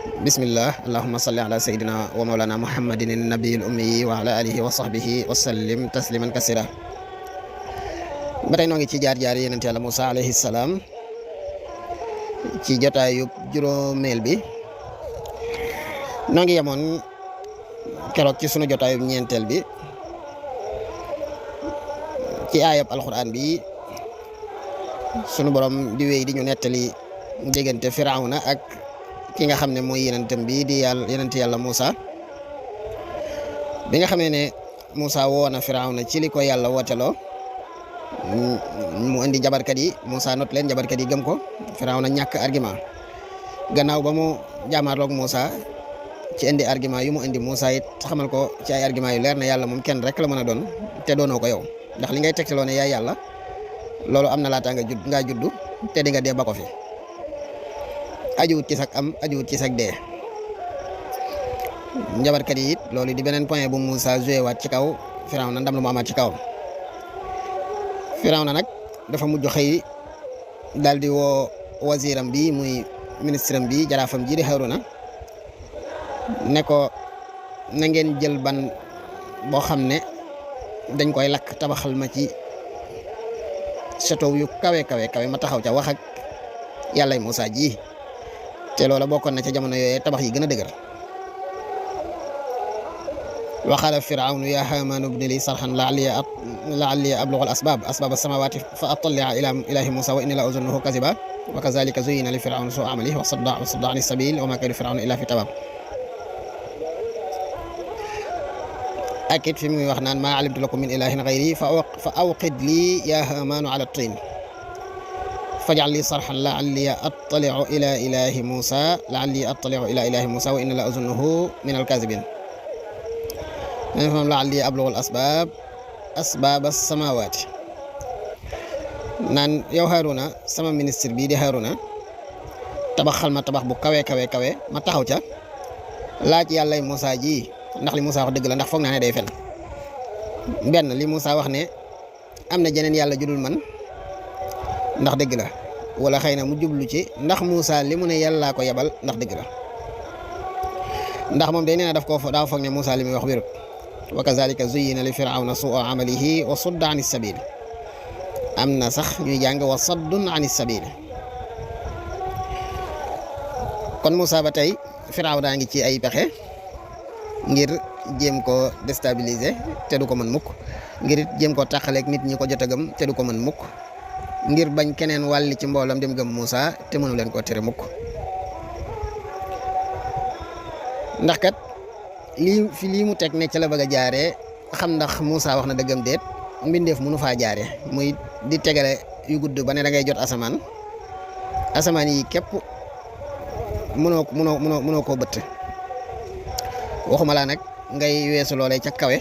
bismillah allahumma salli ala sayyidina wa mawlana muhammadin nabiyil ummi wa ala alihi wa sahbihi wa sallim tasliman kasira. ba tey noo ngi ci jaar-jaar yonent Yàlla Musaa alayhi salaam ci jotaayu juróomeel bi noo ngi yemoon keroog ci sunu jotaayu ñeenteel bi ci aayab alxuraan bi sunu borom di wéy di ñu nettali diggante Firawna ak ki nga xam ne mooy yonentam bi di yonent Yàlla Musaa bi nga xamee ne Musaa woo na Firawna ci li ko yàlla wooteloo mu indi jabarkat yi Musaa not leen jabarkat yi gëm ko Firawna ñàkk argument gannaaw ba mu jaamaarloog Musaa ci indi argument yu mu indi Musaa it xamal ko ci ay argument yu leer na yàlla moom kenn rek la mën a doon te doonoo ko yow ndax li ngay tegtaloo ne yaay yàlla loolu am na laata ngaa juddu te di nga dee ba ko fi ajuwut ci sag am ajuwut ci sag dee njabarkat yi it loolu di beneen point bu Musaa joué waat ci kaw Firawna ndam lu mu amaat ci kawam Firawna nag dafa mujj xëy daal di woo wasiram bi muy ministre am bi jaraafam ji di Haaruna ne ko na ngeen jël ban boo xam ne dañ koy lakk tabaxal ma ci château yu kawe ma taxaw ca wax ak yàllay Musaa ji te loola bokkoon na ca jamono yooyee tabax yi gën a dëgër wa qaala firawnu ya haamaanu ibni li sarhan la'alli ablughu al-asbaab as-samaawaati fa attali'a ilaa ilaahi Musaa wa inni la azunnuhu kaziban wa kazaalika zuyyina li firawna suu'u amalihi wa sadda ani s-sabiil wa maa kaydu firawna illaa fi tabaab ak it fi muy wax naan maa alimtu lakum min ilaahin ghayrii fa awqid lii yaa haamaanu ala t-tiin faj'al lii sarhan la'allii attali'u ilaa ilaahi Musaa wa inni la azunnuhu mina al-kaazibiin la'allii ablughu al-asbaab as-samaawaati naan yow Haaruna sama ministre bii di Haaruna tabaxal ma tabax bu kawe ma taxaw ca laaj yàllay Musaa ji ndax li Musaa wax dëgg la ndax foog naa ne day fen benn li Musaa wax ne am na jeneen yàlla judul man ndax dëgg la wala xëy na mu jublu ci ndax Musaa li mu ne yàllaa ko yebal ndax dëgg la ndax moom day nee na daa foog ne Musaa li muy wax wérut wa kazalika zuyyina li firawna su'u amalihi wa sudda ani sabil am na sax ñuy jàng wa saddun ani sabil kon Musaa ba tey Firaaw daa ngi ci ay pexe ngir jéem ko déstabiliser te du ko mën mukk ngir it jéem ko tàqaleeg nit ñi ko jot a gëm te du ko mën mukk ngir bañ keneen wàlli ci mboolam dem gëm Musaa te mënu leen koo tere mukk ndax kat lii mu teg ne ca la bëgg a jaaree xam ndax Musaa wax na dëggam déet mbindeef mënu faa jaare muy di tegale yu gudd ba ne da ngay jot asamaan yi képp mënoo koo bëtt waxuma laa nag ngay weesu loolee ca kawe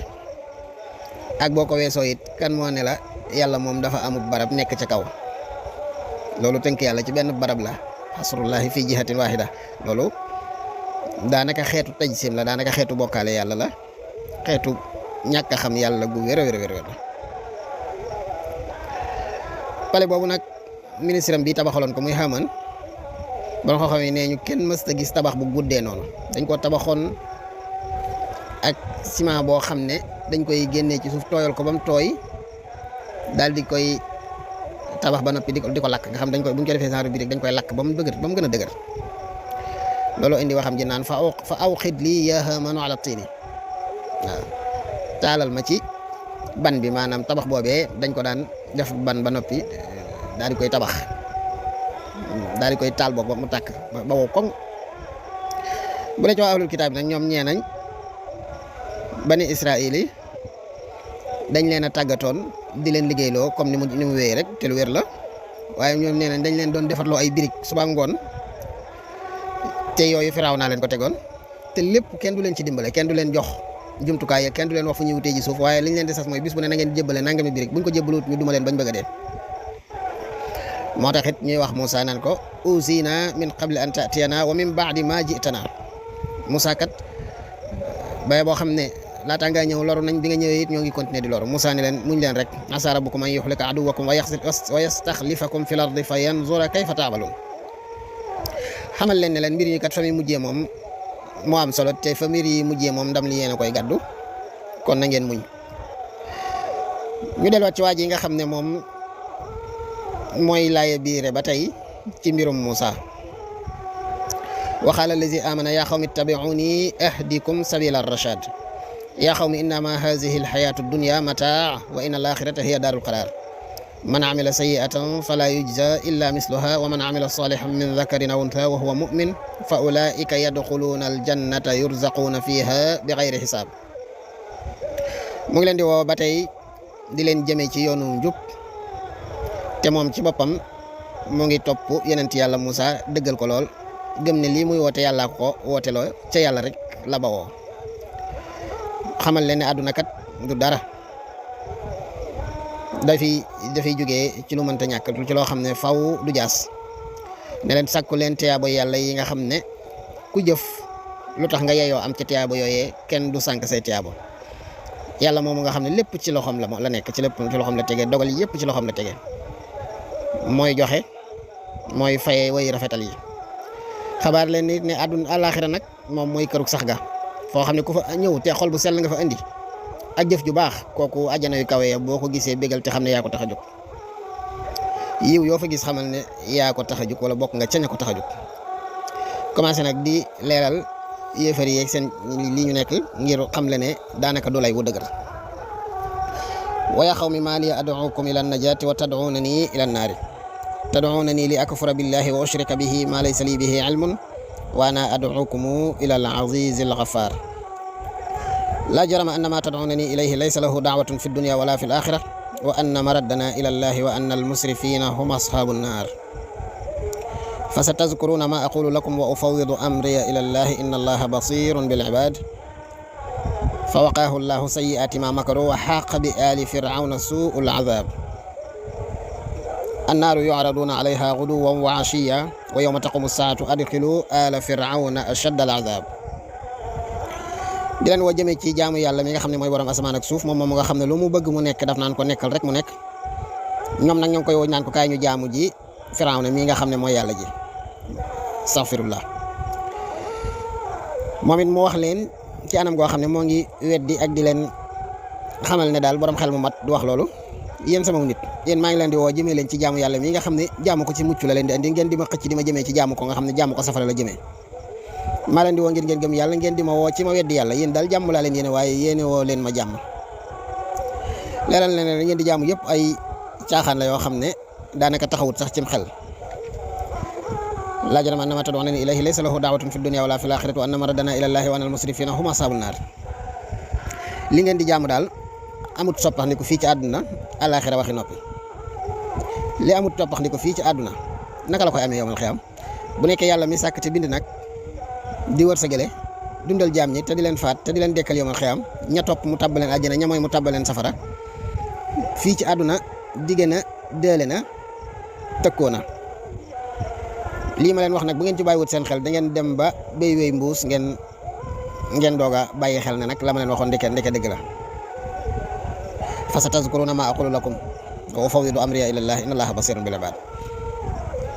ak boo ko weesoo it kan moo ne la yàlla moom dafa amub barab nekk ca kaw loolu tënk yàlla ci benn barab la xasrullahi fi jihatin wahida loolu daanaka xeetu tajsim la daanaka xeetu bokkaale yàlla la xeetu ñàkk a xam yàlla gu wér la pale boobu nag ministre am bi tabaxaloon ko muy Haamaan ba nga xam ne ñu kenn mësta gis tabax bu guddee noonu dañ ko tabaxoon ak ciment boo xam ne dañ koy génnee ci suuf tooyal ko ba mu tooy daal di koy tabax ba noppi di ko lakk nga xam dañ koy bu ñu ko defee genre bi rek dañ koy lakk ba mu gën a dëgër loolu indi waxam ji naan fa awqid lii yaa haamaanu ala tiini waaw taalal ma ci ban bi maanaam tabax boobee dañ ko daan def ban ba noppi daal di koy tabax daal di koy taal boog ba mu tàkk ba wow koŋ bu dee ci waa ahlul kitaab nag ñoom ñee nañ bani Israël yi dañ leen a tàggatoon di leen liggéeyloo comme ni mu wéyee rek te lu wér la waaye ñoom nee nañ dañ leen doon defarloo ay birig suba ngoon te yooyu Firawna leen ko tegoon te lépp kenn du leen ci dimbale kenn du leen jox jumtukaay kenn du leen wax fu ñuy wutee ji suuf waaye liñ leen di sas mooy bis bu ne na ngeen jébbale nangami birig buñ ko jébbaluwut ñu duma leen bañ bëgg a dee moo tax it ñuy wax Musaa naan ko uzina min qabli an ta'tiyana wa min ba'di ma ji'tana Musaa kat bay boo xam ne laataa ngaa ñëw loru nañ bi nga ñëwee it ñoo ngi continuer di loru Musaa ne leen muñ leen rek asaa rabbukum an yuhlika aduwwakum wa yastaxlifakum fil ardi fa yanzura kayfa ta'malun xamal leen ne leen mbir yi kat fa muy mujjee moom moo am solo te fa mbir yi mujjee moom ndam li yéen a koy gàddu kon na ngeen muñ. ñu delluwaat ci waa ji nga xam ne moom mooy laaye biire ba tey ci mbirum Muusa wa qaala allazi amana yaa qawmi ittabi'uni ahdikum sabila ar-rashad yaa qawmi innama hazihi al-hayatu ad-dunya mataa' wa inna al-akhirata hiya darul qarar man amila sayyi'atan fala yujza illa misluha wa man amila salihan min dhakarin aw untha wa huwa mu'min fa ulaika yadkhuluna al-jannata yurzaquna fiha bighayri hisab. mu ngi leen di woo ba tey di leen jëmee ci yoonu njub te moom ci boppam mu ngi topp yonent yàlla Muusa dëggal ko lool gëm ne lii muy woote yàlla ko woote loo ca yàlla rek la bawoo. xamal leen ne àdduna kat du dara dafay jógee ci lu mënta ñàkk ci loo xam ne faw du jaas ne leen sàkku leen tiyaabo yàlla yi nga xam ne ku jëf lu tax nga yeyoo am ci tiyaabo yooyee kenn du sànk say tiyaabo. yàlla moomu nga xam ne lépp ci loxoom la nekk ci lépp ci loxoom la tegee dogal yëpp ci loxoom la tegee mooy joxe mooy faye way rafetal yi. xabaar leen nit ne àdduna àllaaxira nag moom mooy kërug sax ga foo xam ne ku fa ñëw te xol bu sell nga fa indi ak jëf ju baax kooku àjjana yu kawe boo ko gisee bégal te xam ne yaa ko tax a jóg. yiw yoo fa gis xamal ne yaa ko tax a jóg wala bokk nga cañ ko tax a jóg. commencé nag di leeral yéefar yi ak seen li ñu nekk ngir xam le ne daanaka du lay wu dëgër. wa yaa qawmi maa liya ad'uukum ila an-najaati wa tad'uunanii ila an-naari tad'uunanii li akfura billahi wa ushrika bihi maa laysa lii bihi ilmun wa ana ad'uukum ila al-aziizi al-ghaffaar laa jarama anna maa tad'uunanii ilayhi laysa lahu da'watun fi dunya wala fi al-aaxira wa anna maraddanaa ila allahi wa anna al-musrifiina hum ashaabu an-naar فستذكرون ما أقول لكم وأفوض أمري إلى الله إن الله بصير بالعباد فوقاه الله سيئات ما مكروا وحاق بآل فرعون سوء العذاب النار يعرضون عليها غدوا وعشيا ويوم تقوم الساعة أدخلوا آل فرعون أشد العذاب. di leen woo jëmee ci jaamu yàlla mi nga xam ne mooy borom asamaan ak suuf moom moom nga xam ne lu mu bëgg mu nekk daf naan ko nekkal rek mu nekk ñoom nag ñoo ngi koy woo naan ko kaay ñu jaamu ji Firawna mi nga xam ne mooy yàlla ji. astaghfirullah. moom it mu wax leen ci anam goo xam ne moo ngi weddi ak di leen xamal ne daal borom xel mu mat du wax loolu. yéen sama nit yéen maa ngi leen di woo jëmee leen ci jaamu yàlla mi nga xam ne jaamu ko ci mucc la leen di andi ngeen di ma xëcc di ma jëmee ci jaamu ko nga xam ne jaamu ko safara la jëmee. maa leen di woo ngeen gëm yàlla ngeen di ma woo ci ma weddi yàlla yéen daal jàmm laa leen yéene waaye yéene woo leen ma jàmm. leeral leen ne ngeen di jaamu yëpp ay caaxaan la yoo xam ne daanaka taxawut sax cim xel. laa jarama anna maa tad'uunanii ilayhi laysa lahu da'watun fi dunya wala fil aaxirati wa anna maraddanaa ila llaahi wa anna al-musrifiina hum ashaabun naar. li ngeen di jaamu daal amut soppaxndiku fii ci àdduna alaaxira waxi noppi li amut soppaxndiku fii ci àdduna naka la koy amee yawmal qiyaam bu nekkee yàlla mi sàkk te bind nag di wërsëgale dundal jaam ñi te di leen faat te di leen dekkal yawmal qiyaam ña topp mu tàbbaleen àjjana ña mooy mu tàbbaleen safara fii ci àdduna digge na dële na tëkkoo na. lii ma leen wax nag bu ngeen ci bàyyiwut seen xel da ngeen dem ba béy wéy mbuus ngeen doog a bàyyi xel ne nag la ma leen waxoon ndeke dëgg la. fa satazkuruna ma aqulu lakum wa ufawwidu amriya ila Allah inna Allaha basirun bil ibad.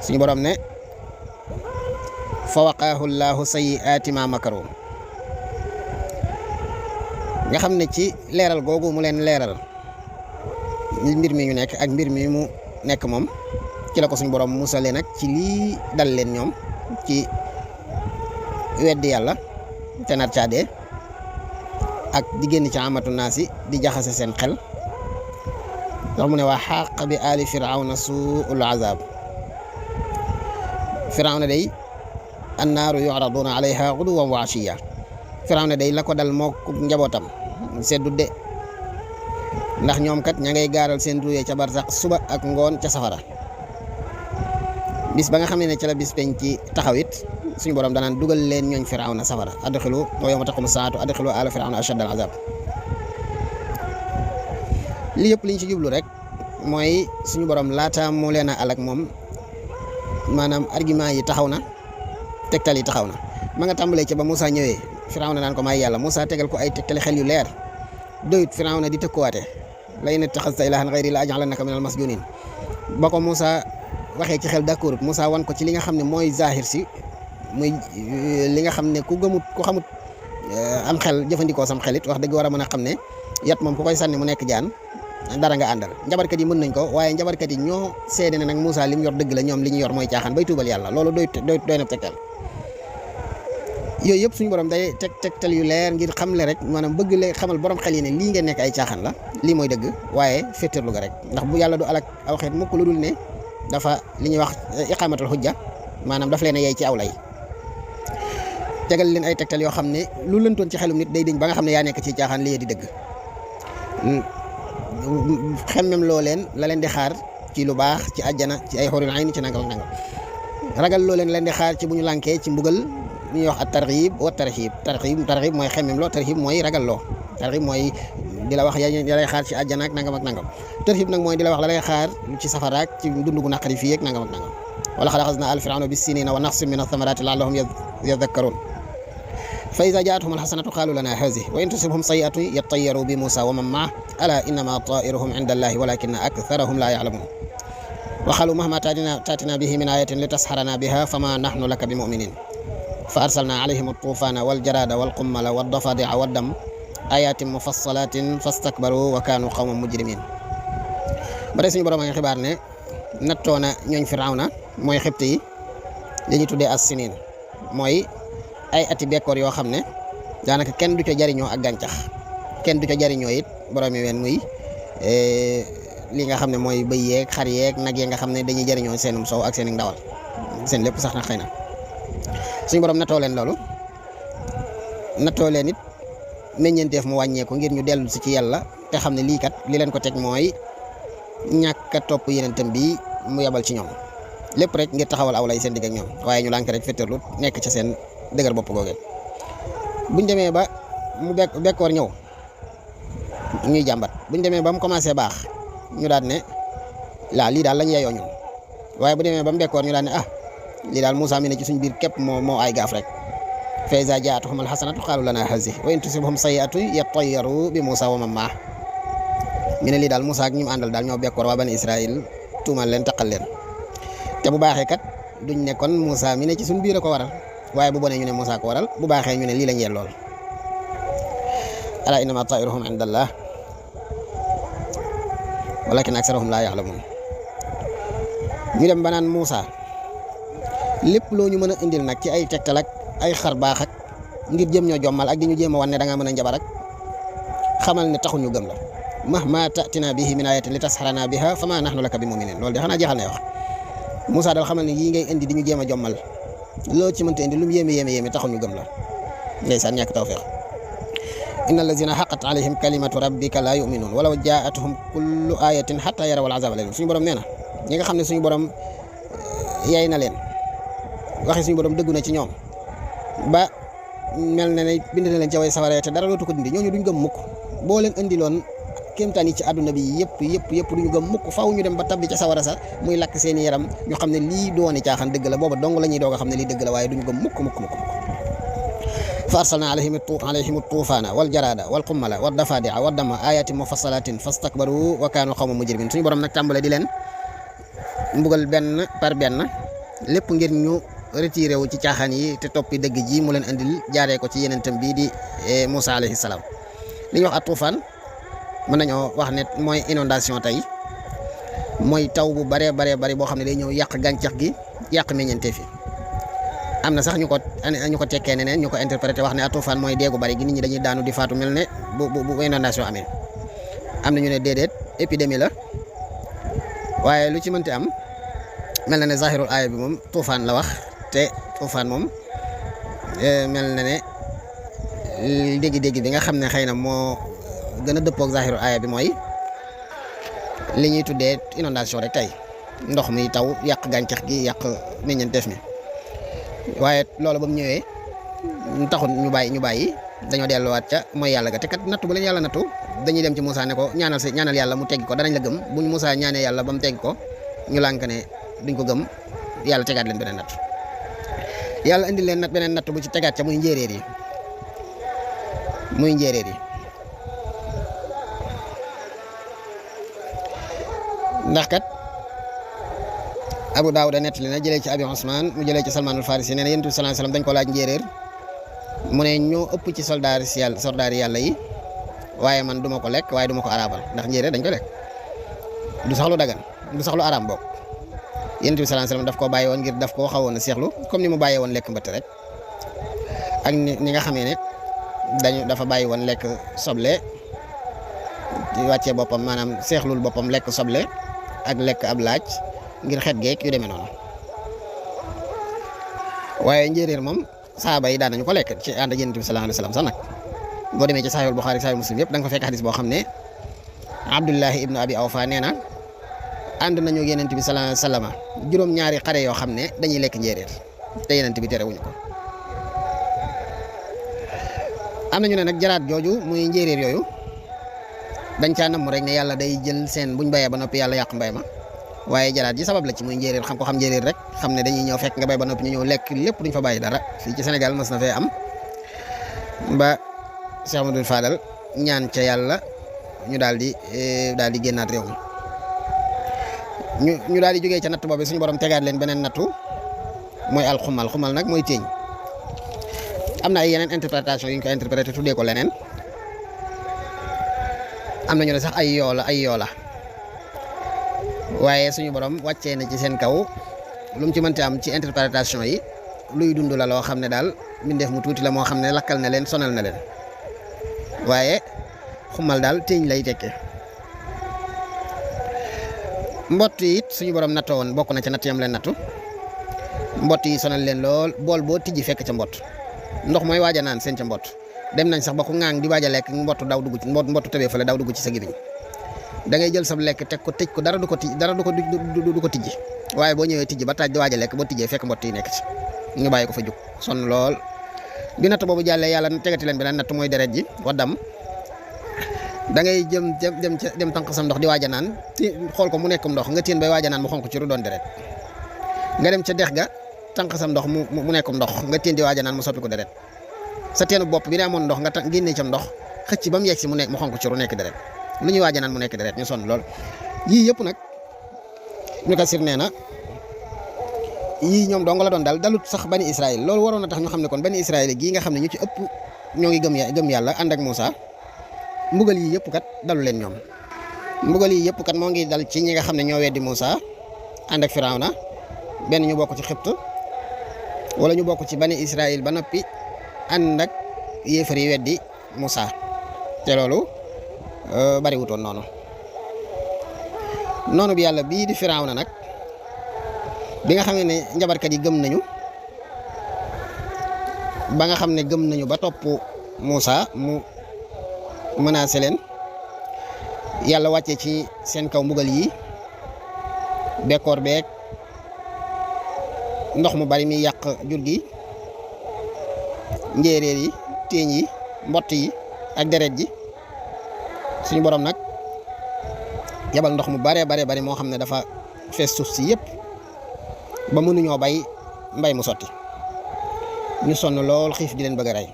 suñu borom ne fa waqaahu Allahu sayyi'aati ma makaru nga xam ne ci leeral googu mu leen leeral mbir mi ñu nekk ak mbir mi mu nekk moom ci la ko suñu borom musale nag ci lii dal leen ñoom ci weddi yàlla te nar caa dee ak di génn ci amatu naasi di jaxase seen xel ndax mu ne waa xaq bi aali firawna suul azab. firawna day annaaru yu'raduuna alayha guduwan wa ashiya. firawna day la ko dal moo njabootam seddu de ndax ñoom kat ña ngay gaaral seen ruye ca barsax suba ak ngoon ca safara. bis ba nga xam ne ci la bis peñ ci taxawit suñu borom danaan dugal leen ñooñ firawna safara adxilu wa yawma taqumu saatu adxilu ala firawna ashadda al azab. li yëpp liñ ci jublu rek mooy suñu borom laata mu leen a alak moom maanaam argument yi taxaw na tegtal yi taxaw na ma nga tàmbalee ci ba Moussa ñëwee firawna naan ko may yàlla Moussa tegal ko ay tegtali xel yu leer doyut firawna di tëkkuwaate la in ittaxazta ilaahan ghayri la aj'alannaka minal masjunin. ba ko Moussa waxee ci xel d'accord Moussa wan ko ci li nga xam ne mooy zahir si muy li nga xam ne ku xamut am xel jëfandikoo sam xelit wax dëgg war a mën a xam ne yat moom ku koy sànni mu nekk jaan dara nga àndal. njabarkat yi mën nañ ko waaye njabarkat yi ñoo seede ne nag Moussa li mu yor dëgg la, ñoom li ñu yor mooy caaxaan bay tuubal yàlla. loolu doy na tegtal. yooyu yëpp suñu borom day tegtal yu leer ngir xamle rek maanaam bëgg leen xamal borom xel yi ne lii ngeen nekk ay caaxaan la, lii mooy dëgg, waaye féeteerlu ga rek. ndax bu yàlla du alak aw xeet mukk lu dul ne dafa li ñuy wax iqaamatul hujja, maanaam daf leen a yey ci aw lay tegal leen ay tegtal yoo xam ne lu lëntoon ci xelum nit day dëñ ba nga xam ne yaa nekk ci caaxaan lii di dëgg. xemmem loo leen la leen di xaar ci lu baax, ci àjjana, ci ay xurul ayn, ci nangam ragal loo leen di xaar ci bu ñu lànkee ci mbugal. li ñuy wax at targhib wa tarhib. targhib mooy xemmem loo, tarhib mooy ragal loo. targhib mooy di la wax ya lay xaar ci àjjana ak nangam. tarhib nag mooy di la wax la lay xaar ci safara ak ci dund gu naqari fii ak nangam. wala qad axaznaa aala firawna bis-siniina wa naqsin mina ath-thamaraati la'allahum yadhakkaruun. fa izaa jaa'athum al-hasanatu qaaluu lanaa haadhihi wa in tusibhum sayyi'atun yattayyaruu bi Muusaa wa man ma'ahu alaa innamaa taa'iruhum 'inda Allaahi walaakinna aktharahum laa ya'lamuun. wa qaaluu mahmaa ta'tinaa bihi min aayatin litasharanaa bihaa famaa nahnu laka bimu'miniin. fa arsalnaa 'alayhim at-tuufaana wal-jaraada wal-qummala wad-dafaadi'a wad-dama aayaatin mufassalaatin fastakbaruu wa kaanuu qawman mujrimiin. ba tey suñu borom a ngi xibaar ne nattoona ñooñ Firawna mooy Xibti yi li ñu tuddee as-siniin, mooy ay ati bekkoor yoo xam ne daanaka kenn du ca jariñoo ak gàncax, kenn du ca jariñoo it borom yi ween muy li nga xam ne mooy bëy yeeg xar yeeg nag yi nga xam ne dañuy jariñoo seenum soow ak seen ndawal, seen lépp sax na xëy na suñu borom nattoo leen loolu, nattoo leen it meññeenteef mu wàññeeku ngir ñu dellu si ci yàlla te xam ne lii kat li leen ko teg mooy ñàkk a topp yenentam bi mu yabal ci ñoom, lépp rek ngir taxawal aw lay seen digg ak ñoom, waaye ñu lànk rek fetterlu nekk ca seen dëgër bopp googee. buñ demee ba mu bekkoor ñëw ñuy jàmbat, buñ demee ba mu commencé baax ñu daan ne lii daal lañ yeyoo ñun, waaye bu demee ba mu bekkoor ñu daan ne lii daal Moussa mi ne ci suñ biir képp moo ay gaaf rek. fa izaa jaa'athum al-hasanatu qaaluu lanaa haadhihi wa in tusibhum sayyi'atun yattayyaruu bi Moussa wa man ma'ahu. ñu ne lii daal Moussa ak ñi mu àndal daal ñoo bekkoor waa bani Israël tuumal leen taqal leen, te bu baaxee kat duñ ne kon Moussa mi ne ci suñ biir a ko waral, waaye bu bonee ñu ne Moussa ko waral, bu baaxee ñu ne lii lañ yellool. alaa innamaa taa'iruhum 'inda Allaah walaakinna aksarahum laa ya'lamuun. ñu dem ba naan Moussa lépp loo ñu mën a indil nag ci ay tegtal ak ay xar baax ak ngir jëm ñoo jommal ak di ñu jéem a wan ne da ngaa mën a njabar ak xamal ne taxul ñu gëm la. mahmaa ta'tinaa bihi min aayatin litasharanaa bihaa famaa nahnu laka bi mu'miniin. loolu de xanaa jeexal na wax Moussa daal xamal ne yii ngay indi di ñu jéem a jommal loo ci mënta indi lu mu yéeme taxul ñu gëm la. ndeysaan ñàkk tawfeex. inna allaziina haqqat alayhim kalimatu rabbika laa yu'minuun walaw jaa'athum kullu aayatin hattaa yarawul azaaba al-aliim. suñu borom nee na ñi nga xam ne suñu borom yay na leen waxi suñu borom dëggu na ci ñoom ba mel na ne bind na leen ca way sawara te dara dootu ko dindi, ñooñu duñ gëm mukk. boo leen indiloon kéemtaan yi ci àdduna bi yëpp duñu gëm mukk, faaw ñu dem ba tabbi ca sawara sa muy lakk seeni yaram ñu xam ne lii dooni caaxaan dëgg la, booba dong la ñuy doog a xam ne lii dëgg la, waaye duñu gëm mukk. fa arsalnaa alayhim at-tuufaana wal jaraada wal qummala wad dafaadi'a wad dama aayaatin mufassalaatin fastakbaru wa kaanu qawman mujrimiin. suñu borom nag tàmbale di leen mbugal benn par benn, lépp ngir ñu retiré wu ci caaxaan yi te toppi dëgg ji mu leen andil jaaree ko ci yenentam bii di Moussa alayhi salaam. li ñuy wax at-tuufaan mën nañoo wax ne mooy inondation tey, mooy taw bu baree boo xam ne day ñëw yàq gàncax gi, yàq meññeenteef yi. am na sax ñu ko tekkee neneen, ñu ko interprété wax ne at-tuufaan mooy deegu bari gi, nit ñi dañuy daanu di faatu mel ne bu inondation amee. am na ñu ne déedéet épidémie la, waaye lu ci mënti am mel na ne zahirul aaya bi moom tuufaan la wax, te tuufaan moom mel na ne dégg-dégg bi nga xam ne xëy na moo gën a dëppook zahirul aaya bi mooy li ñuy tuddee inondation rek tey, ndox mi taw yàq gàncax gi, yàq meññeenteef mi. waaye loolu ba mu ñëwee taxul ñu bàyyi dañoo delluwaat ca mooy yàlla ga, te kat nattu bu leen yàlla nattu dañuy dem ci Moussa ne ko ñaanal yàlla mu teggi ko, danañ la gëm. buñ Moussa ñaanee yàlla ba mu teggi ko ñu lànk ne duñ ko gëm, yàlla tegaat leen beneen nattu. yàlla indi leen beneen nattu bu ci tegaat ca muy njéeréer yi. ndax kat Abu Daawuda nettali na jëlee ci Abi Usmaan mu jëlee ci Salmaanul Farisi nee na Yonent bi sallallahu alayhi wasallam dañ ko laaj njéeréer mu ne ñoo ëpp ci soldaari yàlla yi waaye man duma ko lekk waaye duma ko arabal ndax njéeréer dañ ko lekk du sax lu dagan du sax lu araam bokk Yonent bi sallallahu alayhi wasallam daf koo bàyyi woon ngir daf koo xawoon a seexlu comme ni mu bàyyee woon lekk mbëtt rek ak ni nga xamee ne dafa bàyyi woon lekk soble di wàccee boppam maanaam seexlul boppam lekk soble ak lekk ab laaj ngir xet geek yu demee noonu waaye njéeréer moom saaba yi daan nañu ko lekk ci ànd ak Yonent bi sallallahu alayhi wasallam sax nag boo demee ci Sahihul Bukhari Sahih Muslim yëpp da nga fa fekk xadis boo xam ne Abdullahi ibnu Abi Awfa nee na ànd nañu ak Yonent bi sallallahu alayhi wasallam juróom-ñaari xare yoo xam ne dañuy lekk njéeréer te Yonent bi terewuñu ko. am nañu ne nag jaraat jooju muy njéeréer yooyu dañ caa namm rek ne yàlla day jël seen buñ bayee ba noppi yàlla yàq mbay ma waaye jaraat ji sabab la ci muy njéeréer xam ko xam njéeréer rek xam ne dañuy ñëw fekk nga bay ba noppi ñu ñëw lekk lépp duñ fa bàyyi dara fii ci Sénégal mas na fee am ba Cheikh Amadou Fadal ñaan ca yàlla ñu daal di génnaat réew mi ñu daal di jógee ca natt boobu suñu borom tegaat leen beneen nattu mooy alxumal xumal nag mooy téeñ am na ay yeneen interprétation yu ñu ko interprété tuddee ko leneen am na ñu ne sax ay yoo la waaye suñu borom wàccee na ci seen kaw lu mu ci mënti am ci interprétation yi luy dund la loo xam ne daal mbindeef mu tuuti la moo xam ne lakkal na leen sonal na leen waaye xumal daal téeñ lay tekkee mbott yi it suñu borom nattoo woon bokk na ca natt yam leen nattu mbott yi sonal leen lool bool boo tijji fekk ca mbott ndox mooy waaj a naan seen ca mbott dem nañ sax ba ku ŋaang di waaj a lekk mbott daw dugg ci mbott tëbee fële daw dugg ci sa gémmiñ da ngay jël sab lekk teg ko tëj ko dara du ko tijji waaye boo ñëwee tijji ba taaj di waaj a lekk boo tijjee fekk mbott yi nekk ci ñu bàyyi ko fa jug sonn lool bi natt boobu jàllee yàlla tegati leen beneen natt mooy deret ji waddam da ngay dem tànq sam ndox di waaj a naan xool ko mu nekkum ndox nga téen bay waaj a naan mu xonk ci ru doon deret nga dem ca dex ga tànq sam ndox mu nekkum ndox nga téen di waaj a naan mu soppi ko deret sa teenu bopp bi ne amoon ndox nga génne cam ndox xëcc ba mu yegg si mu xonk ci ru nekk deret lu ñuy waaj a naan mu nekk deret ñu sonn lool yii yëpp nag ñu ko sir nee na yii ñoom dong la doon dalut sax bani Israël loolu waroon na tax ñu xam ne kon bani Israël gii nga xam ne ñu ci ëpp ñoo ngi gëm yàlla ànd ak Moussa mbugal yii yëpp kat dalu leen ñoom mbugal yii yëpp kat moo ngi dal ci ñi nga xam ne ñoo weddi Moussa ànd ak Firawna benn ñu bokk ci Xipt wala ñu bokk ci bani Israël ba noppi ànd ak yéefar yi weddi Moussa te loolu bari wutoon noonu bi yàlla bii di Firawna nag bi nga xam ne njabarkat yi gëm nañu ba nga xam ne gëm nañu ba topp Moussa mu menacé leen yàlla wàccee ci seen kaw mbugal yi bekkoor beeg ndox mu bari mi yàq jur gi njéeréer yi téeñ yi mbott yi ak deret ji suñu borom nag yabal ndox mu bare moo xam ne dafa fees suuf si yëpp ba mënuñoo bay mbay mu sotti ñu sonn lool xiif di leen bëgg a rey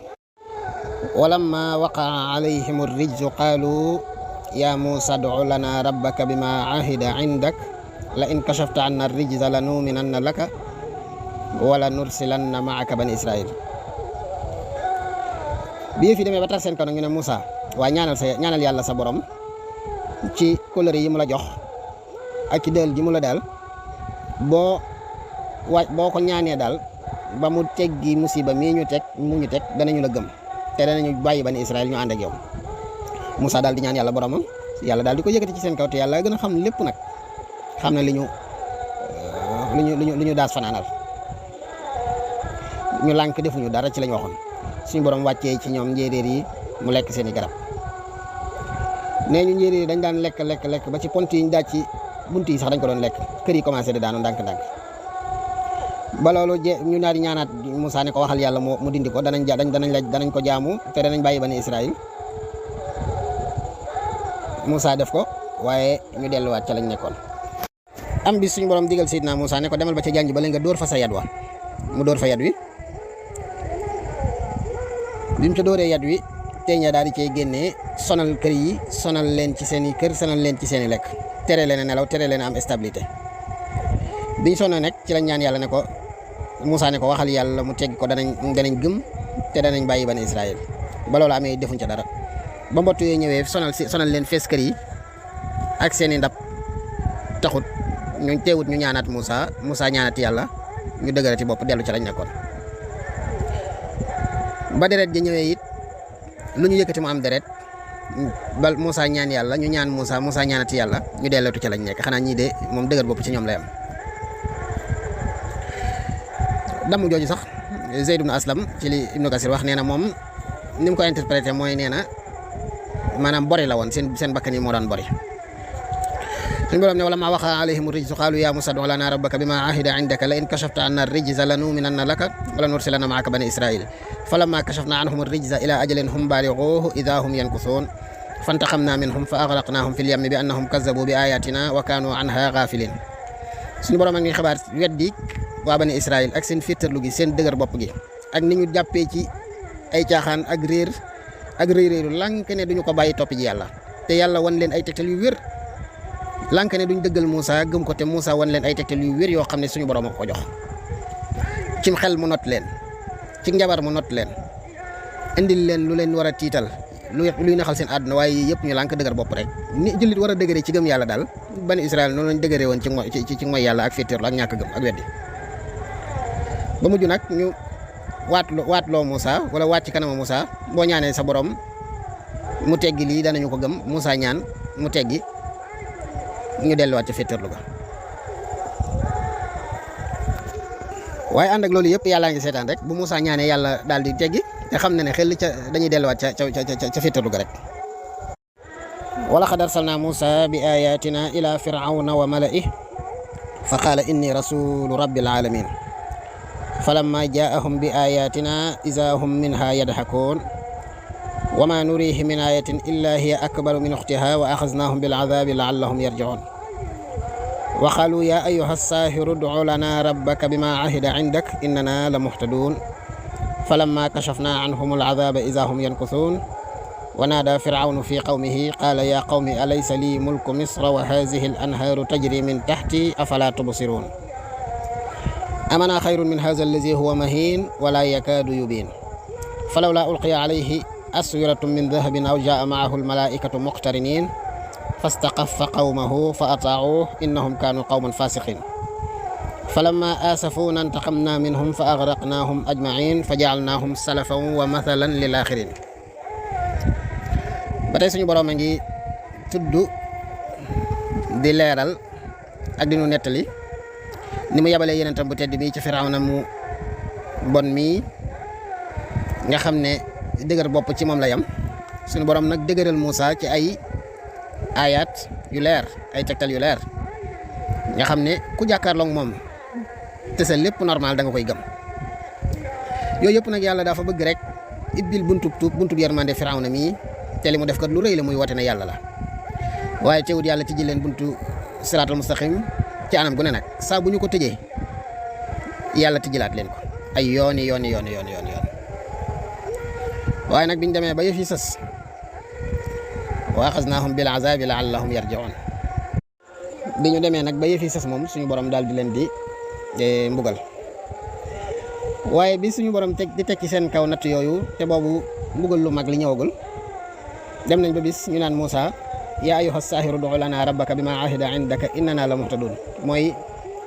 walamma waqaa alayhim ar-rijzu qaalu ya Muusaa ud'u lana rabbaka bima ahida indak la in kashafta anna ar-rijza lanu'minanna laka wala nursilanna ma'aka bani Israil bi fi demee ba tar seen kaw nag ñu ne Moussa waa ñaanal yàlla sa borom ci kóllëre yi mu la jox ak ci dël ji mu la daal boo ko ñaanee daal ba mu teggi musiba mii ñu teg danañu la gëm te danañu bàyyi bani Israël ñu ànd ak yow Moussa daal di ñaan yàlla boromam yàlla daal di ko yëkkati ci seen kaw te yàlla gën a xam lépp nag xam na li ñu daas fanaanal ñu lànk defuñu dara ci lañ waxoon suñu borom wàccee ci ñoom njéeréer yi mu lekk seeni garab nee ñu njéeréer yi dañ daan lekk ba ci pont yi ñu daaj ci bunt yi sax dañ ko doon lekk kër yi commencé di daanu ndànk-ndànk ba loolu ñu daal di ñaanaat Moussa ne ko waxal yàlla mu dindi ko danañ ko jaamu te danañ bàyyi bani Israël Moussa def ko waaye ñu delluwaat ca lañ nekkoon. am bis suñu borom digal Seydina Moussa ne ko demal ba ca janj ba nga dóor fa sa yad wa mu dóor fa yad wi bi mu ca dóoree yad wi teeña daal di cay génnee sonal kër yi sonal leen ci seen i kër sonal leen ci seen i lekk tere leen a nelaw tere leen a am stabilité biñ sonn nag ci lañ ñaan yàlla ne ko Moussa ne ko waxal yàlla mu tegg ko danañ gëm te danañ bàyyi bani Israël ba loolu amee defuñ ca dara ba mbott yooyu ñëwee sonal leen fees kër yi ak seeni ndab taxut ñu teewut ñu ñaanaat Moussa ñaanati yàlla ñu dëgërati bopp dellu ca lañ nekkoon ba deret ji ñëwee it lu ñu yëkkati mu am deret bal Moussa ñaan yàlla ñu ñaan Moussa ñaanati yàlla ñu dellutu ca lañ nekk xanaa ñii de moom dëgër bopp ci ñoom lay am. damm jooju sax Zayd ibn Aslam ci li Ibnu Kasir wax nee na moom ni mu ko interprété mooy nee na maanaam bori la woon seen bakkan yi moo daan bori. suñu borom ne wala ma waqa alayhim rijsu qaalu ya Musa ud'u lana rabbaka bima ahida indaka la in kashafta anna rijza lanu'minanna laka wa lanursilanna ma'aka bani Israil falamma kashafna anhum rijza ila ajalin hum balighuhu idha hum yankuthun fantaqamna minhum fa aghraqnahum fil yammi bi annahum kazzabu bi ayatina wa kanu anha ghafilin. suñu borom ak ngi xabaar weddi waa bani Israël ak seen féetarlu gi seen dëgër bopp gi ak ni ñu jàppee ci ay caaxaan ak réeréeru lànk ne duñu ko bàyyi topp ji yàlla te yàlla wan leen ay tegtal yu wér lànk ne duñ dëggal Moussa gëm ko te Moussa wan leen ay tegtal yu wér yoo xam ne suñu borom a ko jox cim xel mu not leen ci njabar mu not leen indil leen lu leen war a tiital luy naxal seen àdduna waaye yëpp ñu lànk dëgër bopp rek ni jullit war a dëgëree ci gëm yàlla daal bani Israël noonu lañ dëgëree woon ci mooy yàlla ak féetarlu ak ñàkk gëm ak weddi ba mujj nag ñu waatloo Moussa wala waat ci kanama Moussa boo ñaanee sa borom mu teggi lii danañu ko gëm Moussa ñaan mu teggi ñu delluwaat ci féetarlu ga waaye ànd ak loolu yëpp yàllaa ngi seetaan rek bu Moussa ñaanee yàlla daal di teggi te xam na ne xel ca dañuy delluwaat ca féetarlu ga rek wa laqad arsalna Moussa bi ayatina ila firawna wa mala'ih fa qaala inni rasulu rabbil alamin falamma jaahum bi ayatina iza hum minha yadhakun wa ma nurihi min ayatin illa hiya akbaru min ukhtiha wa akhadnahum bil adhabi la'allahum yarji'un wa qalu ya ayyuha as-sahiru ud'u lana rabbaka bima ahida 'indak innana lamuhtadun falamma kashafna 'anhum al-'adhaba iza hum yankuthun wa nada fir'aunu fi qawmihi qala ya qawmi alaysa li mulku misra wa hadhihi al-anharu tajri min tahti afala tubsirun amana khayrun min hadha alladhi huwa mahin wa la yakadu yubin falawla ulqiya alayhi aswiratun min dhahabin aw jaa ma'ahu al-mala'ikatu muqtarinin fastaqaffa qawmahu fa ata'uhu innahum kanu qawman fasiqin falamma asafuna intaqamna minhum fa aghraqnahum ajma'in faja'alnahum salafan wa mathalan lil akhirin. ba tey suñu borom a ngi tudd di leeral ak di nu nettali ni mu yabalee yenentam bu tedd bi ci Firawna mu bon mii nga xam ne dëgër bopp ci moom la yam suñu borom nag dëgëral Moussa ci ay ayat yu leer ay tegtal yu leer nga xam ne ku jàkkaarloog moom te sa lépp normal da nga koy gëm yooyu yëpp nag yàlla dafa bëgg rek ibbil buntub yërmande Firawna mii te li mu def kat lu rëy la muy wote ne yàlla la waaye teewut yàlla tijji leen buntu siraatal mustaqim ci anam gu ne nag saa bu ñu ko tëjee yàlla tijjilaat leen ko ay yooni waaye nag biñ demee ba yëf yi sës wa axaznaahum bil azaabi la'allahum yarji'un bi ñu demee nag ba yëf yi sës moom suñu borom daal di leen di mbugal waaye bi suñu borom di teg ci seen kaw natt yooyu te boobu mbugal lu mag li ñëwagul dem nañ ba bis ñu naan Moussa yaa ayyuha saahiru ud'u lana rabbaka bima ahida indaka innana la muhtadun mooy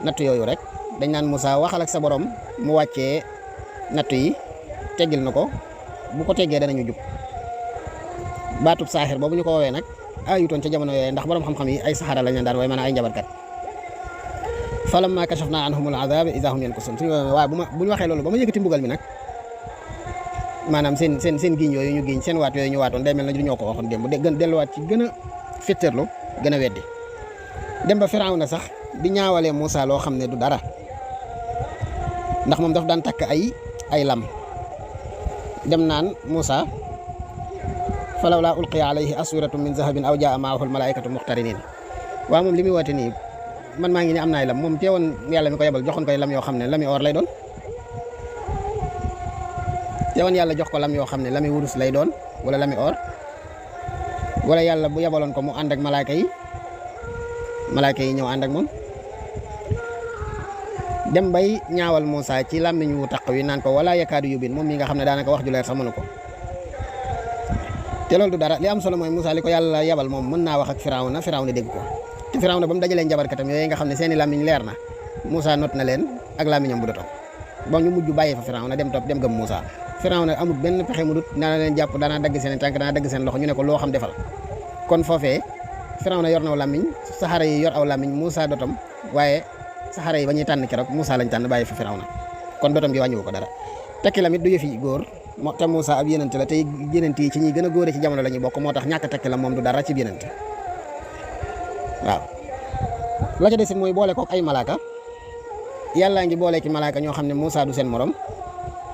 natt yooyu rek dañ naan Moussa waxal ak sa borom mu wàccee natt yi teggil na ko bu ko teggee danañu jub baatub saaxir boobu ñu ko woowee nag ayutoon ca jamono yooyu ndax borom xam-xam yi ay saxara lañ leen daan waaye maanaam ay njabarkat falamma kashafna anhumul azaba iza hum yankusun suñu waaye bu ñu waxee loolu ba ma yëkkati mbugal mi nag maanaam seen giñ yooyu ñu giñ seen waat yooyu ñu waatoon day mel na du ñoo ko waxoon démb gën delluwaat ci gën a fitterlu gën a weddi dem ba Firawna sax di ñaawalee Moussa loo xam ne du dara ndax moom daf daan takk ay lam dem naan Moussa falawlaa ulqiya alayhi aswiratun min zahabin aw jaa ma'ahu al-malaa'ikatu muqtarinin waaw moom li muy woote nii man maa ngi ne am naay lam moom teewoon yàlla mi ko yebal joxoon koy lam yoo xam ne lami or lay doon teewoon yàlla jox ko lam yoo xam ne lami wurus lay doon wala lami or wala yàlla bu yebaloon ko mu ànd ak malaaka yi ñëw ànd ak moom dem bay ñaawal Moussa ci làmmiñ wu taq wi naan ko wala yakaadu yubin moom mi nga xam ne daanaka wax ju leer sax mënu ko te loolu du dara li am solo mooy Moussa li ko yàlla yabal moom mën naa wax ak Firawna dégg ko te Firawna ba mu dajalee njabarkatam yooyu nga xam ne seeni làmmiñ leer na Moussa not na leen ak làmmiñam bu dotom ba ñu mujj bàyyi fa Firawna dem gëm Moussa Firawna amul benn pexe mu dut daana leen jàpp daana dagg seen tànk daana dagg seen loxo ñu ne ko loo xam defal kon foofee Firawna yor na aw làmmiñ saxara yi yor aw làmmiñ Moussa dotom waaye saxara yi ba ñuy tànn keroog Moussa lañ tànn bàyyi fa Firawna kon dotom gi wàññiwu ko dara tekki lamit du yëfi góor moo te Moussa ab yenente la te yenente yi ci ñuy gën a góore ci jamono la ñuy bokk moo tax ñàkk tekki la moom du dara ci yenente waaw la ca desit mooy boole kook ay malaaka yàllaa ngi boole ki malaaka ñoo xam ne Moussa du seen morom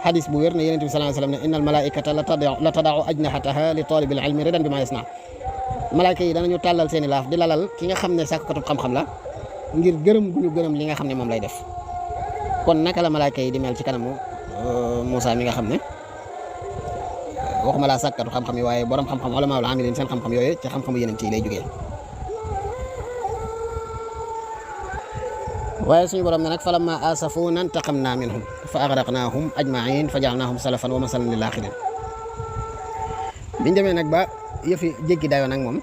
hadis bu wér ne yenente bi sallallahu alayhi wasallam ne innal malaikata la tada'u ajnahataha li talibil ilmi ridan bima yasna malaaka yi danañu tàllal seeni laaf di lalal ki nga xam ne sàkkatub xam-xam la ngir gërëm gu ñu gërëm li nga xam ne moom lay def kon naka la malaaka yi di mel ci kanamu Moussa mi nga xam ne waxuma laa sàkkatu xam-xam yi waaye borom xam-xam ulama wal amilin seen xam-xam yooyu ci xam-xamu yeneen yi lay jógee waaye suñu borom ne nag falamma asafuna intaqamna minhum fa aghraqnahum ajma'in fa ja'alnahum salafan wa masalan lil akhirin biñ demee nag ba yëfi jéggi dayoo nag moom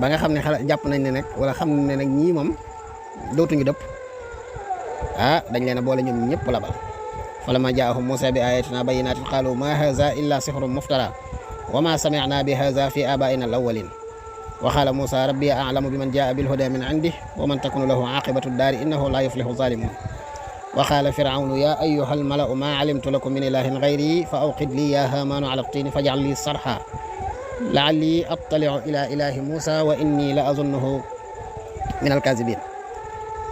ba nga xam ne xala jàpp nañ ne nag wala xam ne nag ñii moom dootuñu dëpp dañ leen a boole ñoom ñëpp labal falamma jaahum Musa bi ayatina bayyinatin qalu ma hadha illa sihrun muftara wa ma sami'na bi hadha fi abaina al awwalin wa qala Musa rabbi a'lamu biman jaa bil huda min indih wa man takunu lahu aqibatu ad-dari innahu la yuflihu zalimun wa qala fir'aunu ya ayyuha al mala'u ma 'alimtu lakum min ilahin ghayri fa awqid li ya hamanu 'ala at-tin faj'al li sarha la'alli attali'u ila ilahi Musa wa inni la azunnuhu min al-kazibin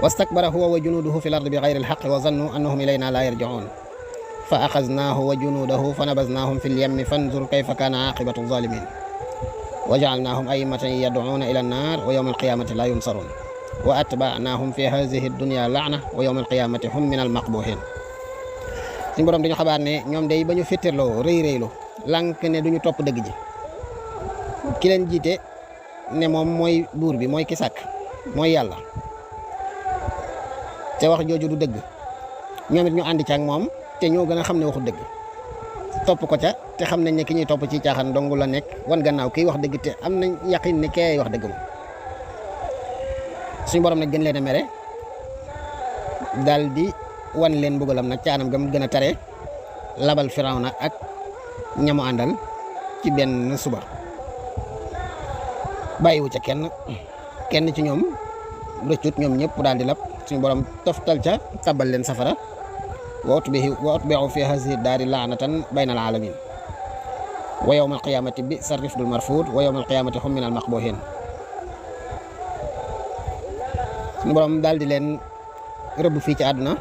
wastakbara huwa wa junuduhu fil ardi bighayri al-haqqi wa zannu annahum ilayna la yarji'un fa akhadnahu wa junudahu fanabaznahum fil yammi fanzur kayfa kana 'aqibatu adh-dhalimin wa ja'alnahum a'immatan yad'una ila an-nar wa yawma al-qiyamati la yunsarun wa atba'nahum fi hadhihi ad-dunya la'na wa yawma al-qiyamati hum min al-maqbuhin suñu borom dañu xabaar ne ñoom day bañu fitterloo rëy lank ne duñu topp dëgg ji ki leen jiite ne moom mooy buur bi mooy ki sàkk mooy yàlla te wax jooju du dëgg ñoom it ñu ànd ca ak moom te ñoo gën a xam ne waxu dëgg topp ko ca te xam nañ ne ki ñuy topp ci caaxaan dongu la nekk wan gannaaw kiy wax dëgg te am nañ yaqin ne kee wax dëgg moom suñu borom nag gën leen a mere daal di wan leen mbugalam nag ca anam gam gën a tare labal Firawna ak ñamu àndal ci benn suba bàyyiwu ca kenn ci ñoom rëccut ñoom ñëpp daal di lab suñu borom toftal ca tabal leen safara wa utbi'u fi hadhihi daari la'natan bayna al-alamin wa yawma al-qiyamati bi'sa ar-rifdul marfud wa yawma al-qiyamati hum min al-maqbuhin suñu borom daal di leen rëbb fii ci àdduna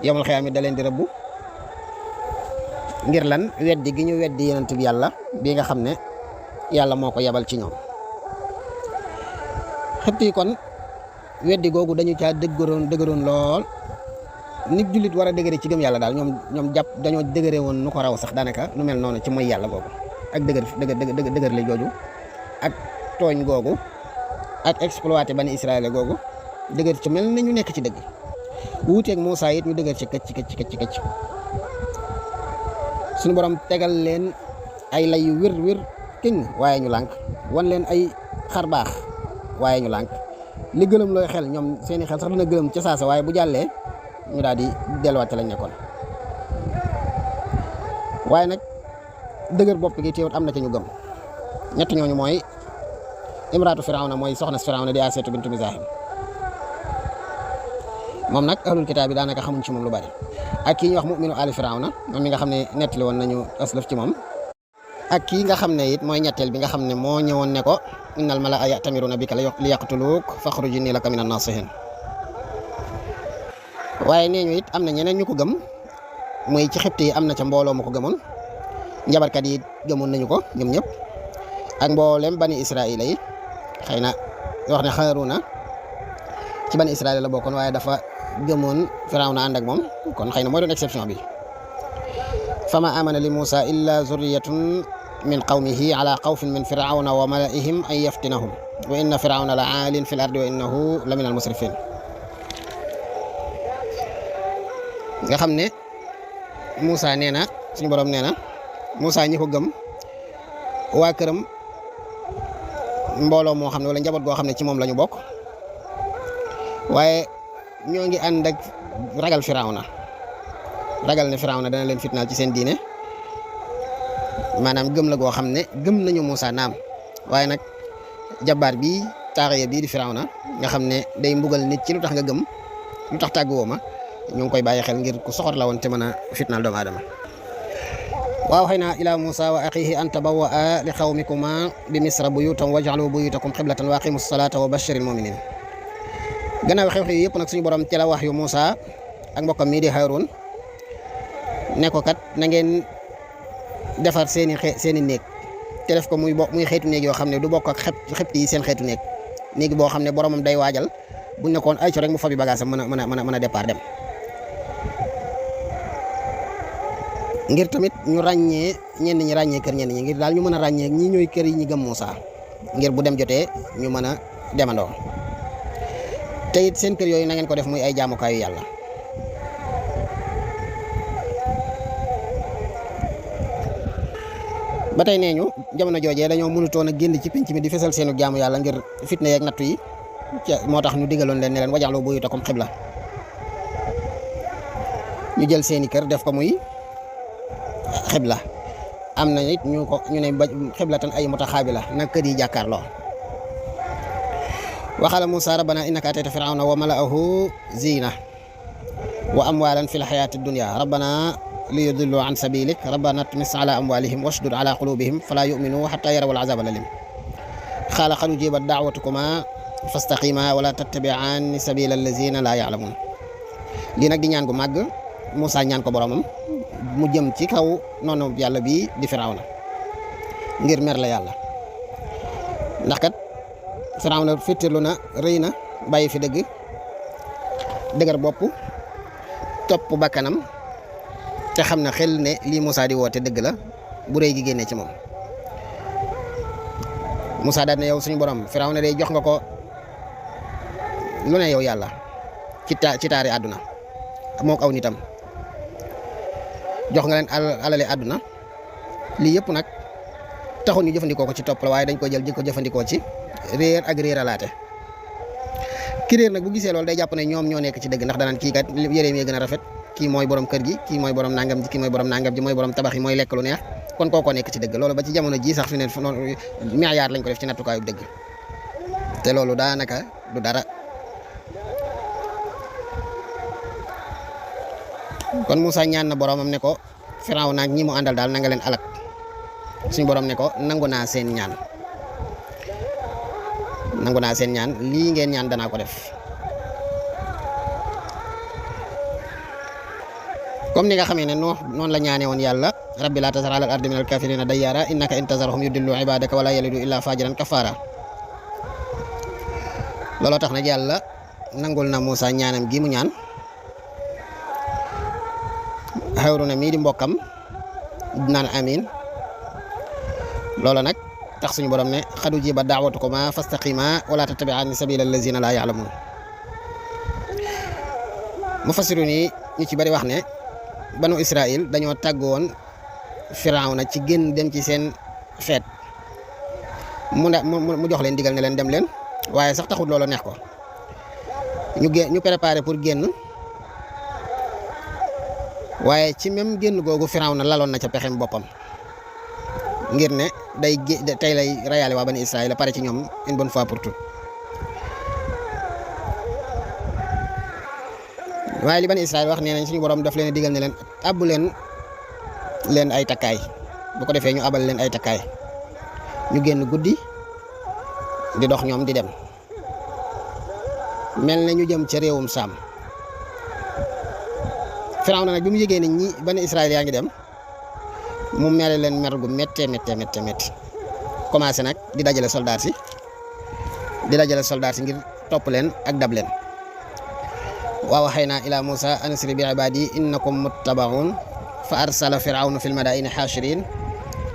yawmal qiyaamati da leen di rëbb ngir lan weddi gi ñu weddi yonent bi yàlla bi nga xam ne yàlla moo ko yabal ci ñoom xëtti kon weddi googu dañu caa dëgëroon lool nit jullit war a dëgëre ci gëm yàlla daal ñoom jàpp dañoo dëgëre woon nu ko raw sax daanaka lu mel noonu ci mooy yàlla googu ak dëgër la jooju ak tooñ googu ak exploité bani Israël googu dëgër ci mel na ñu nekk ci dëgg wuuteeg Moussa it ñu dëgër ci këcc suñu borom tegal leen ay lay yu wér king waaye ñu lànk wan leen ay xar baax waaye ñu lànk li gëlëm looy xel ñoom seeni xel sax dina gëlëm ca saasa waaye bu jàllee ñu daal di delluwaat lañ nekkoon waaye nag dëgër bopp gi teewut am na ci ñu gëm ñett ñooñu mooy imraatu Firawna mooy soxna Firawna di Asiyatu bintu Mizahim moom nag ahlul kitaab bi daanaka xamuñ ci moom lu bari ak kii ñu wax mu'minu ali Firawna moom mi nga xam ne nettali woon nañu aslaf ci moom ak kii nga xam ne it mooy ñetteel bi nga xam ne moo ñëwoon ne ko innal malaa ya'tamiruna bika li yaqtuluuk fakhruj inni laka mina naasihin waaye nee ñu it am na ñeneen ñu ko gëm muy ci xibti yi am na ca mbooloo mu ko gëmoon njabarkat yi gëmoon nañu ko ñoom ñëpp ak mboolem bani Israaïla yi xëy na wax ne Haaruna ci bani Israaïla la bokkoon waaye dafa gëmoon Firawna ànd ak moom kon xëy na mooy doon exception bi fama amana li Musa illa zurriyatun min qawmihi ala xawfin min firawna wa malaihim an yaftinahum wa inna firawna la aalin fi l ardi wa innahu la min al musrifin nga xam ne Moussa nee na suñu borom nee na Moussa ñi ko gëm waa këram mbooloo moo xam ne wala njaboot goo xam ne ci moom la ñu bokk waaye ñoo ngi ànd ak ragal Firawna ragal ne Firawna dana leen fitnaal ci seen diine maanaam gëm la goo xam ne gëm nañu Moussa naam waaye nag jabaar bi taaxiya bii di Firawna nga xam ne day mbugal nit ci lu tax nga gëm lu tax tàgguwoo ma ñu ngi koy bàyyi xel ngir ku soxor la woon te mën a fitnaal doomu aadama wa awhaynaa ilaa Muusaa wa axiihi an tabawwa'a li qawmikumaa bi misra buyuutan waj'aluu buyuutakum qiblatan wa aqiimu salaata wa bashiril mu'miniin gannaaw xew-xew yëpp nag suñu borom ci la wax yu Moussa ak mbokkam mii di Haroun ne ko kat na ngeen defar seeni néeg te def ko muy xeetu néeg yoo xam ne du bokk ak xept yi seen xeetu néeg boo xam ne boromam day waajal buñ nekkoon ay co rek mu fabi bagage am mën a départ dem ngir tamit ñu ràññee ñenn ñi ràññee kër ñenn ñi ngir daal ñu mën a ràññee ñii ñooy kër yi ñi gëm Moussa ngir bu dem jotee ñu mën a demandoo te it seen kër yooyu na ngeen ko def muy ay jaamukaayu yàlla ba tey nee ñu jamono joojee dañoo mënutoon a génn ci penc mi di fesal seenu jaamu yàlla ngir fitna yeeg nattu yi moo tax ñu digaloon leen ne leen waj'aluu buyuutakum qibla ñu jël seeni kër def ko muy xibla am na it ñu ne xiblatan ay mutaxaabila nag kër yi jàkkaarloo waxala Moussa rabbana innaka atayta firawna wa mala'ahu zina wa amwalan fi lxayaati dunya rabbana liyudillu an sabilik rabbana tmis ala amwalihim washdud ala qulubihim fala yuminu xata yaraw alazab alalim xaala qad ujibat da'watukuma fastaqima wala tattabi'ani sabila allazina la ya'lamun lii nag di ñaan gu màgg Moussa ñaan ko boromam mu jëm ci kaw noonu yàlla bii di Firawna ngir mer la yàlla ndax kat Firawna féttirlu na rëy na bàyyi fi dëgër bopp topp bakkanam te xam na xel ne lii Moussa di woote dëgg la bu rëy gi génnee ci moom Moussa daal ne yow suñu borom Firawna day jox nga ko lu ne yow yàlla ci taari àdduna mook aw nitam jox nga leen alale àdduna lii yëpp nag taxul ñu jëfandikoo ko ci topp la waaye dañ ko jël di ko jëfandikoo ci réer ak réeralaate ki réer nag bu gisee loolu day jàpp ne ñoom ñoo nekk ci dëgg ndax danaan kii kat yëreem yee gën a rafet kii mooy borom kër gi kii mooy borom nangam ji kii mooy borom nangam ji mooy borom tabax yi mooy lekk lu neex kon kookoo nekk ci dëgg loolu ba ci jamono ji sax fi ne noonu milliard lañ ko def ci nattukaayu dëgg te loolu daanaka du dara kon Moussa ñaan na boromam ne ko Firawna ak ñi mu àndal daal na nga leen alak suñu borom ne ko nangu naa seen ñaan lii ngeen ñaan danaa ko def comme ni nga xamee ne noonu la ñaane woon yàlla rabbi laa tazar alal ardi minal kaafiriina dayyaara innaka in tazarhum yudillu ibaadaka wala yalidu illa fajiran kafaara looloo tax nag yàlla nangul na Moussa ñaanam gi mu ñaan Harouna mii di mbokkam naan amin loolu nag tax suñu borom ne qad ujibat da'watukuma fastaqima wala tattabi'ani sabila allazina la ya'lamun mufassirun yi ñu ci bari wax ne banu Israël dañoo tàggoon Firawna ci génn dem ci seen feet mu jox leen digal ne leen dem leen waaye sax taxul loolu neex ko ñu préparé pour génn waaye ci même génn googu Firawna laloon na ca pexem boppam ngir ne tey lay rayaale waa bani Israël pare ci ñoom une bonne fois pour tout waaye li bani Israël wax nee nañ suñu borom daf leen digal ne leen abbu leen ay takkaay bu ko defee ñu abal leen ay takkaay ñu génn guddi di dox ñoom di dem mel na ñu jëm ca réewum Saam Firawna nag bi mu yëgee ne ñi bani Israël yaa ngi dem mu mere leen mer gu méttee commencé nag di dajale soldat si ngir topp leen ak dab leen wa waxaynaa ilaa Muusaa an asri bi ibaadi innakum muttabaun fa arsala firawnu fi lmadaini xaashirin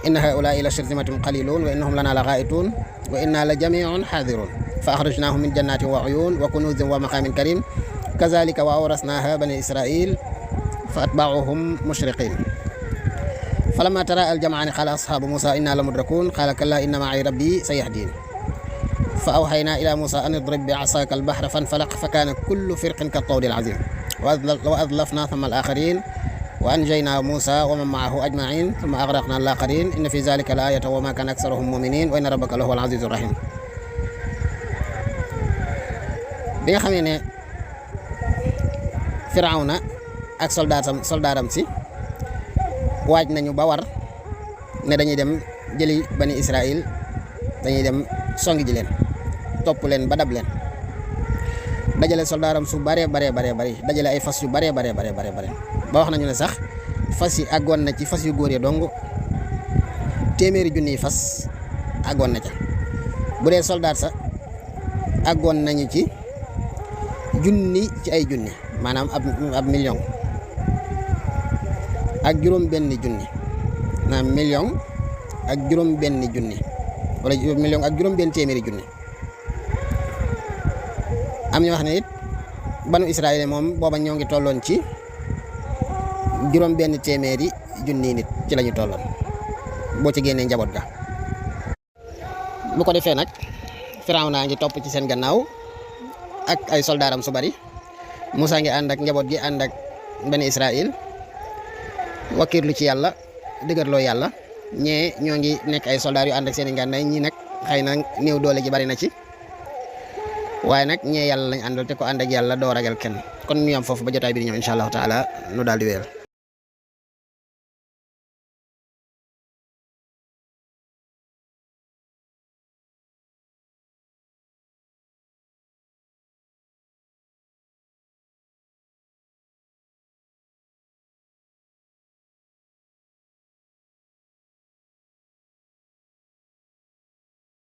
inna haulaa'i la shirzimatun qalilun wa innahum lana la ghaa'ituun wa inna la jamiun xaadirun fa axrajnaahum min jannatin wa uyuun wa kunuzin wa maqaamin karim kazalika wa awrasnaaha bani Israil fa atba'uhum mushriqin falamma tara al-jam'ani qala ashabu Musa inna lamudrakun qala kalla inna ma'i rabbi sayahdin fa awhayna ila Musa an idrib bi'asaka al-bahra fanfalaq fa kana kullu firqin kat-tawdi al-'azim wa adlafna thumma al-akharin wa anjayna Musa wa man ma'ahu ajma'in thumma aghraqna al-akharin inna fi dhalika la-ayatan wa ma kana aktharuhum mu'minin wa inna rabbaka lahuwal 'azizur rahim. bi nga xamee ne Firawna ak soldaaram si waaj nañu ba war ne dañuy dem jëli bani Israël, dañuy dem songi ji leen, topp leen ba dab leen, dajale soldaaram su bare dajale ay fas yu bare ba wax nañu ne sax fas yi àggoon na ci fas yu góor yi dong téeméeri junniy fas àggoon na ca. bu dee soldaar sa àggoon nañu ci junni ci ay junni, maanaam ab million ak juróom benn junni, maanaam million ak juróom benn junni wala million ak juróom benn téeméeri junni. am ñu wax ne it banu Israël moom booba ñoo ngi tolloon ci juróom benn téeméeri junni nit ci lañu tolloon boo ci génnee njaboot ga. bu ko defee nag Firawna ngi topp ci seen gannaaw ak ay soldaaram su bari, Musa ngi ànd ak njaboot gi ànd ak bani Israël wakiirlu ci yàlla, dëgërloo yàlla. ñee ñoo ngi nekk ay soldaar yu ànd ak seen i ngànnaay, ñi nag xëy na néew doole ji bari na ci, waaye nag ñee yàlla lañ àndal te ko ànd ak yàlla doo ragal kenn. kon ñu am foofu ba jotaay bi di ñëw incha allahu taala nu daal di wéyal.